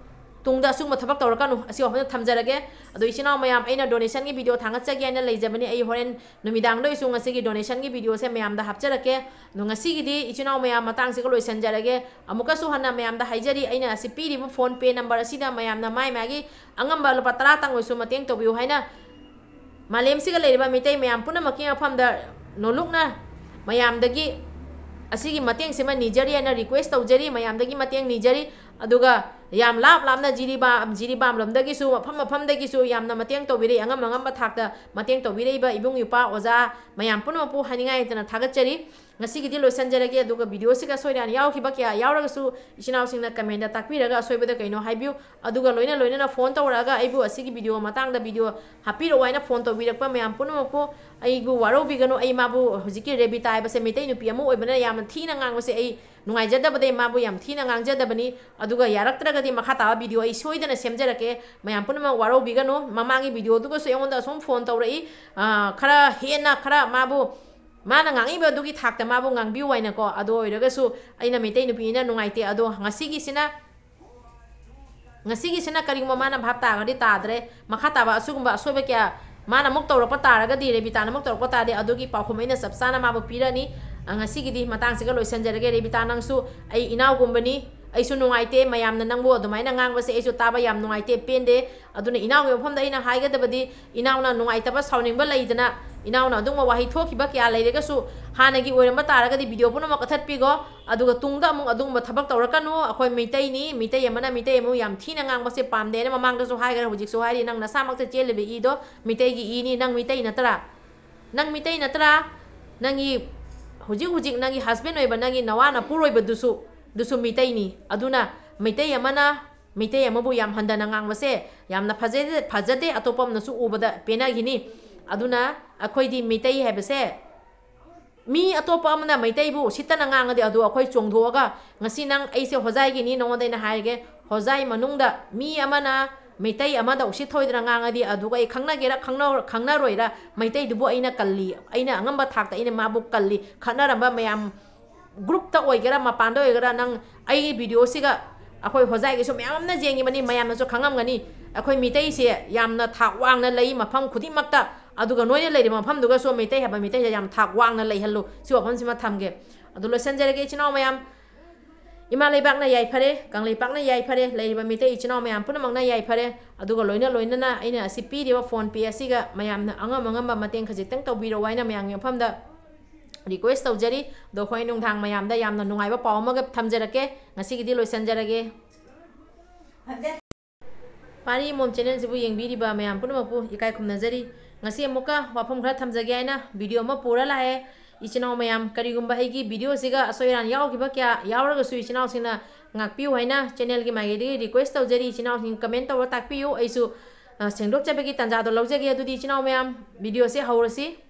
ꯇꯨꯡꯗ ꯑꯁꯤꯒꯨꯝꯕ ꯊꯕꯛ ꯇꯧꯔꯛꯀꯅꯨ꯫ ꯑꯁꯤ ꯋꯥꯐꯝꯗ ꯊꯝꯖꯔꯒꯦ꯫ ꯑꯗꯣ ꯏꯆꯤꯟ ꯏꯅꯥꯎ ꯃꯌꯥꯝ, ꯑꯩꯅ ꯗꯣꯅꯦꯁꯟꯒꯤ ꯚꯤꯗꯤꯑꯣ ꯊꯥꯡꯒꯠꯆꯒꯦ ꯍꯥꯏꯅ ꯂꯩꯖꯕꯅꯤ꯫ ꯑꯩ ꯍꯣꯔꯦꯟ ꯅꯨꯃꯤꯗꯥꯡꯗ ꯑꯣꯏꯁꯨ ꯉꯁꯤꯒꯤ ꯗꯣꯅꯦꯁꯟꯒꯤ ꯚꯤꯗꯤꯑꯣꯁꯦ ꯃꯌꯥꯝꯗ ꯍꯥꯞꯆꯔꯛꯀꯦ꯫ ꯑꯗꯣ ꯉꯁꯤꯒꯤꯗꯤ ꯏꯆꯤꯟ ꯏꯅꯥꯎ ꯃꯌꯥꯝ ꯃꯇꯥꯡꯁꯤꯒ ꯂꯣꯏꯁꯤꯟꯖꯔꯒꯦ꯫ ꯑꯃꯨꯛꯀꯁꯨ ꯍꯟꯅ ꯃꯌꯥꯝꯗ ꯍꯥꯏꯖꯔꯤ, ꯑꯩꯅ ꯑꯁꯤ ꯄꯤꯔꯤꯕ PhonePe ꯅꯝꯕꯔ ꯑꯁꯤꯗ ꯃꯌꯥꯝꯅ ꯃꯥꯏ ꯃꯥꯒꯤ ꯑꯉꯝꯕ ꯂꯨꯄꯥ ꯇꯔꯥꯇꯪ ꯑꯣꯏꯁꯨ ꯃꯇꯦꯡ ꯇꯧꯕꯤꯌꯨ ꯍꯥꯏꯅ ꯃꯥꯂꯦꯝꯁꯤꯒ ꯂꯩꯔꯤꯕ ꯃꯤꯇꯩ ꯃꯌꯥꯝ ꯄꯨꯝꯅꯃꯛꯀꯤ ꯃꯐꯝꯗ ꯅꯣꯜꯂꯨꯛꯅ ꯃꯌꯥꯝꯗꯒꯤ ꯑꯁꯤꯒꯤ ꯃꯇꯦꯡꯁꯤꯃ ꯅꯤꯖꯔꯤ ꯍꯥꯏꯅ request ꯇꯧꯖꯔꯤ, ꯃꯌꯥꯝꯗꯒꯤ ꯃꯇꯦꯡ ꯅꯤꯖꯔꯤ꯫ ꯑꯗꯨꯒ ꯌꯥꯝ ꯂꯥꯞ ꯂꯥꯞꯅ ꯖꯤꯔꯤꯕꯥꯝ, ꯖꯤꯔꯤꯕꯥꯝ ꯂꯣꯝꯗꯒꯤꯁꯨ, ꯃꯐꯝ ꯃꯐꯝꯗꯒꯤꯁꯨ ꯌꯥꯝꯅ ꯃꯇꯦꯡ ꯇꯧꯕꯤꯔꯛꯏ, ꯑꯉꯝ ꯑꯉꯝꯕ ꯊꯥꯛꯇ ꯃꯇꯦꯡ ꯇꯧꯕꯤꯔꯛꯏꯕ ꯏꯕꯨꯡ ꯏꯄ꯭ꯋꯥ ꯑꯣꯖꯥ ꯃꯌꯥꯝ ꯄꯨꯝꯅꯃꯛꯄꯨ ꯍꯥꯏꯅꯤꯡꯉꯥꯏ ꯂꯩꯇꯅ ꯊꯥꯒꯠꯆꯔꯤ꯫ ꯉꯁꯤꯒꯤꯗꯤ ꯂꯣꯏꯁꯤꯟꯖꯔꯒꯦ, ꯑꯗꯨꯒ ꯚꯤꯗꯤꯑꯣꯁꯤꯒ ꯑꯁꯣꯏ ꯑꯔꯥꯟ ꯌꯥꯎꯈꯤꯕ ꯀꯌꯥ ꯌꯥꯎꯔꯒꯁꯨ ꯏꯆꯤꯟ ꯏꯅꯥꯎꯁꯤꯡꯅ commentꯇ ꯇꯥꯛꯄꯤꯔꯒ ꯑꯁꯣꯏꯕꯗ ꯀꯩꯅꯣ ꯍꯥꯏꯕꯤꯌꯨ꯫ ꯑꯗꯨꯒ ꯂꯣꯏꯅ ꯂꯣꯏꯅꯅ phone ꯇꯧꯔꯛꯑꯒ ꯑꯩꯕꯨ ꯑꯁꯤꯒꯤ ꯚꯤꯗꯤꯑꯣ ꯃꯇꯥꯡꯗ ꯚꯤꯗꯤꯑꯣ ꯍꯥꯞꯄꯤꯔꯛꯑꯣ ꯍꯥꯏꯅ phone ꯇꯧꯕꯤꯔꯛꯄ ꯃꯌꯥꯝ ꯄꯨꯝꯅꯃꯛꯄꯨ ꯑꯩꯕꯨ ꯋꯥꯔꯧꯕꯤꯒꯅꯨ꯫ ꯑꯩ ꯃꯥꯕꯨ, ꯍꯧꯖꯤꯛꯀꯤ ꯔꯦꯕꯤꯇꯥ ꯍꯥꯏꯕꯁꯦ ꯃꯩꯇꯩ ꯅꯨꯄꯤ ꯑꯃ ꯑꯣꯏꯕꯅ ꯌꯥꯝꯅ ꯊꯤꯅ ꯉꯥꯡꯕꯁꯦ ꯑꯩ ꯅꯨꯡꯉꯥꯏꯖꯗꯕꯗꯩ ꯃꯥꯕꯨ ꯌꯥꯝ ꯊꯤꯅ ꯉꯥꯡꯖꯗꯕꯅꯤ꯫ ꯑꯗꯨꯒ ꯌꯥꯔꯛꯇ꯭ꯔꯒꯗꯤ ꯃꯈꯥ ꯇꯥꯕ ꯚꯤꯗꯤꯑꯣ ꯑꯩ ꯁꯣꯏꯗꯅ ꯁꯦꯝꯖꯔꯛꯀꯦ꯫ ꯃꯌꯥꯝ ꯄꯨꯝꯅꯃꯛ ꯋꯥꯔꯧꯕꯤꯒꯅꯨ꯫ ꯃꯃꯥꯡꯒꯤ ꯚꯤꯗꯤꯑꯣꯗꯨꯒꯁꯨ ꯑꯩꯉꯣꯟꯗ ꯑꯁꯨꯝ ꯐꯣꯟ ꯇꯧꯔꯛꯏ, ꯑ, ꯈꯔ ꯍꯦꯟꯅ, ꯈꯔ ꯃꯥꯕꯨ, ꯃꯥꯅ ꯉꯥꯡꯉꯤꯕ ꯑꯗꯨꯒꯤ ꯊꯥꯛꯇ ꯃꯥꯕꯨ ꯉꯥꯡꯕꯤꯌꯨ ꯍꯥꯏꯅꯀꯣ꯫ ꯑꯗꯨ ꯑꯣꯏꯔꯒꯁꯨ ꯑꯩꯅ ꯃꯩꯇꯩ ꯅꯨꯄꯤꯅꯤꯅ ꯅꯨꯡꯉꯥꯏꯇꯦ꯫ ꯑꯗꯣ ꯉꯁꯤꯒꯤꯁꯤꯅ, ꯉꯁꯤꯒꯤꯁꯤꯅ ꯀꯔꯤꯒꯨꯝꯕ ꯃꯥꯅ ꯚꯥꯞ ꯇꯥꯔꯒꯗꯤ ꯇꯥꯗ꯭ꯔꯦ, ꯃꯈꯥ ꯇꯥꯕ ꯑꯁꯤꯒꯨꯝꯕ ꯑꯁꯣꯏꯕ ꯀꯌꯥ ꯃꯥꯅ ꯑꯃꯨꯛ ꯇꯧꯔꯛꯄ ꯇꯥꯔꯒꯗꯤ, ꯔꯦꯕꯤꯇꯥꯅ ꯑꯃꯨꯛ ꯇꯧꯔꯛꯄ ꯇꯥꯔꯗꯤ ꯑꯗꯨꯒꯤ ꯄꯥꯎꯈꯨꯝ ꯑꯩꯅ ꯆꯞ ꯆꯥꯅ ꯃꯥꯕꯨ ꯄꯤꯔꯅꯤ꯫ ꯑ, ꯉꯁꯤꯒꯤꯗꯤ ꯃꯇꯥꯡꯁꯤꯒ ꯂꯣꯏꯁꯤꯟꯖꯔꯒꯦ꯫ ꯔꯦꯕꯤꯇꯥ, ꯅꯪꯁꯨ ꯑꯩ ꯏꯅꯥꯎꯒꯨꯝꯕꯅꯤ, ꯑꯩꯁꯨ ꯅꯨꯡꯉꯥꯏꯇꯦ꯫ ꯃꯌꯥꯝꯅ ꯅꯪꯕꯨ ꯑꯗꯨꯃꯥꯏꯅ ꯉꯥꯡꯕꯁꯦ ꯑꯩꯁꯨ ꯇꯥꯕ ꯌꯥꯝ ꯅꯨꯡꯉꯥꯏꯇꯦ, ꯄꯦꯟꯗꯦ꯫ ꯑꯗꯨꯅ ꯏꯅꯥꯎꯒꯤ ꯃꯐꯝꯗ ꯑꯩꯅ ꯍꯥꯏꯒꯗꯕꯗꯤ, ꯏꯅꯥꯎꯅ ꯅꯨꯡꯉꯥꯏꯇꯕ, ꯁꯥꯎꯅꯤꯡꯕ ꯂꯩꯗꯅ, ꯏꯅꯥꯎꯅ ꯑꯗꯨꯒꯨꯝꯕ ꯋꯥꯍꯩ ꯊꯣꯛꯈꯤꯕ ꯀꯌꯥ ꯂꯩꯔꯒꯁꯨ, ꯍꯥꯟꯅꯒꯤ ꯑꯣꯏꯔꯝꯕ ꯇꯥꯔꯒꯗꯤ ꯚꯤꯗꯤꯑꯣ ꯄꯨꯝꯅꯃꯛ ꯀꯛꯊꯠꯄꯤꯈꯣ꯫ ꯑꯗꯨꯒ ꯇꯨꯡꯗ ꯑꯃꯨꯛ ꯑꯗꯨꯒꯨꯝꯕ ꯊꯕꯛ ꯇꯧꯔꯛꯀꯅꯨ꯫ ꯑꯩꯈꯣꯏ ꯃꯩꯇꯩꯅꯤ, ꯃꯩꯇꯩ ꯑꯃꯅ ꯃꯩꯇꯩ ꯑꯃꯕꯨ ꯌꯥꯝ ꯊꯤꯅ ꯉꯥꯡꯕꯁꯦ ꯄꯥꯝꯗꯦꯅ ꯃꯃꯥꯡꯗꯁꯨ ꯍꯥꯏꯈ꯭ꯔꯦ, ꯍꯧꯖꯤꯛꯁꯨ ꯍꯥꯏꯔꯤ, ꯅꯪ ꯅꯁꯥꯃꯛꯇ ꯆꯦꯜꯂꯤꯕ ꯏꯗꯣ ꯃꯩꯇꯩꯒꯤ ꯏꯅꯤ꯫ ꯅꯪ ꯃꯩꯇꯩ ꯅꯠꯇ꯭ꯔꯥ? ꯅꯪ ꯃꯩꯇꯩ ꯅꯠꯇ꯭ꯔꯥ? ꯅꯪꯒꯤ ꯍꯧꯖꯤꯛ ꯍꯧꯖꯤꯛ ꯅꯪꯒꯤ husband ꯑꯣꯏꯕ, ꯅꯪꯒꯤ ꯅꯋꯥ ꯅꯄꯨꯔꯣꯏꯕꯗꯨꯁꯨ, ꯗꯨꯁꯨ ꯃꯩꯇꯩꯅꯤ꯫ ꯑꯗꯨꯅ ꯃꯩꯇꯩ ꯑꯃꯅ ꯃꯩꯇꯩ ꯑꯃꯕꯨ ꯌꯥꯝ ꯍꯟꯊꯅ ꯉꯥꯡꯕꯁꯦ ꯌꯥꯝꯅ ꯐꯖꯗꯦ, ꯐꯖꯗꯦ, ꯑꯇꯣꯞꯄ ꯑꯃꯅꯁꯨ ꯎꯕꯗ ꯄꯦꯟꯅꯈꯤꯅꯤ꯫ ꯑꯗꯨꯅ ꯑꯩꯈꯣꯏꯗꯤ ꯃꯩꯇꯩ ꯍꯥꯏꯕꯁꯦ, ꯃꯤ ꯑꯇꯣꯞꯄ ꯑꯃꯅ ꯃꯩꯇꯩꯕꯨ ꯎꯁꯤꯠꯇꯅ ꯉꯥꯡꯉꯗꯤ ꯑꯗꯨ ꯑꯩꯈꯣꯏ ꯆꯣꯡꯊꯣꯛꯑꯒ, ꯉꯁꯤ ꯅꯪ, ꯑꯩꯁꯦ ꯍꯣꯖꯥꯏꯒꯤꯅꯤ, ꯅꯉꯣꯟꯗ ꯑꯩꯅ ꯍꯥꯏꯔꯒꯦ, ꯍꯣꯖꯥꯏ ꯃꯅꯨꯡꯗ ꯃꯤ ꯑꯃꯅ ꯃꯩꯇꯩ ꯑꯃꯗ ꯎꯁꯤꯠ ꯊꯑꯣꯏꯗꯅ ꯉꯥꯡꯉꯗꯤ ꯑꯗꯨꯒ ꯑꯩ ꯈꯪꯅꯒꯦꯔꯥ ꯈꯪꯅ-, ꯈꯪꯅꯔꯣꯏꯔꯥ, ꯃꯩꯇꯩꯗꯨꯕꯨ ꯑꯩꯅ ꯀꯜꯂꯤ, ꯑꯩꯅ ꯑꯉꯝꯕ ꯊꯥꯛꯇ ꯑꯩꯅ ꯃꯥꯕꯨ ꯀꯜꯂꯤ, ꯈꯠꯅꯔꯝꯕ ꯃꯌꯥꯝ group ꯇ ꯑꯣꯏꯒꯦꯔꯥ, ꯃꯄꯥꯟꯗ ꯑꯣꯏꯒꯦꯔꯥ, ꯅꯪ ꯑꯩꯒꯤ video ꯁꯤꯒ ꯑꯩꯈꯣꯏ ꯍꯣꯖꯥꯏꯒꯤꯁꯨ ꯃꯌꯥꯝ ꯑꯃꯅ ꯌꯦꯡꯉꯤꯕꯅꯤ, ꯃꯌꯥꯝꯅꯁꯨ ꯈꯪꯉꯝꯒꯅꯤ꯫ ꯑꯩꯈꯣꯏ ꯃꯤꯇꯩꯁꯦ ꯌꯥꯝꯅ ꯊꯥꯛ ꯋꯥꯡꯅ ꯂꯩ ꯃꯐꯝ ꯈꯨꯗꯤꯡꯃꯛꯇ, ꯑꯗꯨꯒ ꯅꯣꯏꯅ ꯂꯩꯔꯤꯕ ꯃꯐꯝꯗꯨꯒꯁꯨ ꯃꯤꯇꯩ ꯍꯥꯏꯕ ꯃꯤꯇꯩꯁꯦ ꯌꯥꯝ ꯊꯥꯛ ꯋꯥꯡꯅ ꯂꯩꯍꯜꯂꯨ꯫ ꯁꯤ ꯋꯥꯐꯝꯁꯤꯃ ꯊꯝꯒꯦ꯫ ꯑꯗꯨ ꯂꯣꯏꯁꯤꯟꯖꯔꯒꯦ ꯏꯆꯤꯟ ꯏꯅꯥꯎ ꯃꯌꯥꯝ, ꯏꯃꯥ ꯂꯩꯕꯥꯛꯅ ꯌꯥꯏꯐꯔꯦ, ꯀꯪꯂꯩꯄꯥꯛꯅ ꯌꯥꯏꯐꯔꯦ, ꯂꯩꯔꯤꯕ ꯃꯤꯇꯩ ꯏꯆꯤꯟ ꯏꯅꯥꯎ ꯃꯌꯥꯝ ꯄꯨꯝꯅꯃꯛꯅ ꯌꯥꯏꯐꯔꯦ꯫ ꯑꯗꯨꯒ ꯂꯣꯏꯅ ꯂꯣꯏꯅꯅ ꯑꯩꯅ ꯑꯁꯤ ꯄꯤꯔꯤꯕ PhonePe ꯑꯁꯤꯒ ꯃꯌꯥꯝꯅ ꯑꯉꯝ ꯑꯉꯝꯕ ꯃꯇꯦꯡ ꯈꯖꯤꯛꯇꯪ ꯇꯧꯕꯤꯔꯛꯑꯣ ꯍꯥꯏꯅ ꯃꯌꯥꯝꯒꯤ ꯃꯐꯝꯗ request ꯇꯧꯖꯔꯤ꯫ ꯑꯗꯣ ꯍꯣꯔꯦꯟ ꯅꯨꯡꯗꯥꯡ ꯃꯌꯥꯝꯗ ꯌꯥꯝꯅ ꯅꯨꯡꯉꯥꯏꯕ ꯄꯥꯎ ꯑꯃꯒ ꯊꯝꯖꯔꯛꯀꯦ꯫ ꯉꯁꯤꯒꯤꯗꯤ ꯂꯣꯏꯁꯤꯟꯖꯔꯒꯦ꯫ ꯄꯥꯔꯤ ꯃꯣꯝ channel ꯁꯤꯕꯨ ꯌꯦꯡꯕꯤꯔꯤꯕ ꯃꯌꯥꯝ ꯄꯨꯝꯅꯃꯛꯄꯨ ꯏꯀꯥꯏ ꯈꯨꯝꯅꯖꯔꯤ꯫ ꯉꯁꯤ ꯑꯃꯨꯛꯀ ꯋꯥꯐꯝ ꯈꯔ ꯊꯝꯖꯒꯦ ꯍꯥꯏꯅ video ꯑꯃ ꯄꯨꯔ ꯂꯥꯛꯑꯦ꯫ ꯏꯆꯤꯟ ꯏꯅꯥꯎ ꯃꯌꯥꯝ, ꯀꯔꯤꯒꯨꯝꯕ ꯑꯩꯒꯤ video ꯁꯤꯒ ꯑꯁꯣꯏ ꯑꯔꯥꯟ ꯌꯥꯎꯈꯤꯕ ꯀꯌꯥ ꯌꯥꯎꯔꯒꯁꯨ ꯏꯆꯤꯟ ꯏꯅꯥꯎꯁꯤꯡꯅ ꯉꯥꯛꯄꯤꯌꯨ ꯍꯥꯏꯅ channel ꯒꯤ ꯃꯥꯏꯀꯩꯗꯒꯤ request ꯇꯧꯖꯔꯤ꯫ ꯏꯆꯤꯟ ꯏꯅꯥꯎꯁꯤꯡ comment ꯇꯧꯔ ꯇꯥꯛꯄꯤꯌꯨ, ꯑꯩꯁꯨ, ꯑ, ꯁꯦꯡꯗꯣꯛꯆꯕꯒꯤ ꯇꯥꯟꯖꯥꯗꯣ ꯂꯧꯖꯒꯦ꯫ ꯑꯗꯨꯗꯤ ꯏꯆꯤꯟ ꯏꯅꯥꯎ ꯃꯌꯥꯝ, video ꯁꯦ ꯍꯧꯔꯁꯤ꯫